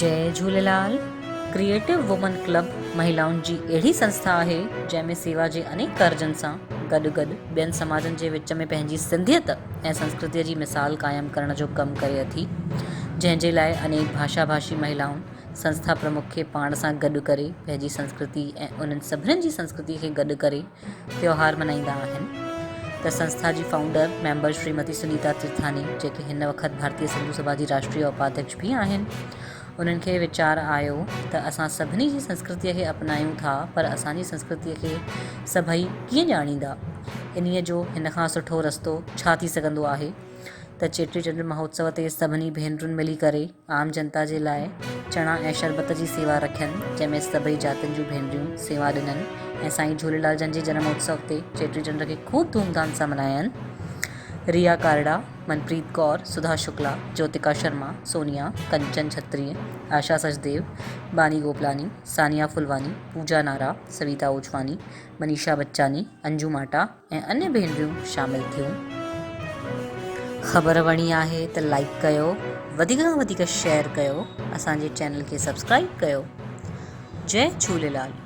جئي Jhulelal, creative women club مهلائن جي اهڙي سنسٿا آهي جنهن ۾ سيوا جي انيڪ ڪارجن سان گڏ گڏ ٻين سماجن جي وچ ۾ پنهنجي سنڌيت ۽ سنسڪرتيء جي مثال قائم ڪرڻ جو ڪم ڪري اٿي جنهن جي لاء انيڪ ڀاشا ڀاشي مهلائن سنسٿا پرمک کي پاڻ سان گڏ ڪري پنهنجي سنسڪرتي ۽ انهن سڀنن جي سنسڪرتي کي گڏ ڪري تيوهار ملهائيندا آهن ته سنسٿا جي فائونڊر ميمبر شريمتي سنيتا تيرٿاني جيڪي هن وقت ڀارتيه سنڌو سڀا جي راشٽريه اپاڌيڪش به آهن انهن کي ويچار آيو ته اسان سڀني جي سنسڪرتيء کي اپنايون ٿا پر اسان جي سنسڪرتيء کي سڀئي ڪيئن ڄاڻيندا انهيء جو هن کان سٺو رستو ڇا ٿي سگهندو آهي ته چيٽي چنڊ مهوتسو تي سڀني ڀينرن ملي ڪري عام جنتا جي لاء چڻا ۽ شربت جي سيوا رکين، جنهن ۾ سڀئي جاتين جون ڀينريون سيوا ڏنن ۽ سائين جهوليلال جن جي جنم اتسو تي چيٽي چنڊ کي خوب ڌوم ڌام سان ملهاين. ريا ڪارڙا، منپريت ڪور، سڌا شڪلا، جوتيڪا شرما، سونيا، ڪنچن ڇتري، آشا سچديو، باني گوپلاني، سانيا ڦلواني، پوجا نارا، سويتا اوچواني، منيشا بچاني، انجو ماٽا ۽ انيه ڀينريون شامل ٿيون. خبر وڻي آهي ته لائيڪ ڪيو وڌيڪ کان وڌيڪ شيئر ڪيو اسان جي چينل کي سبسڪرائيب ڪيو جئي جهوليلال.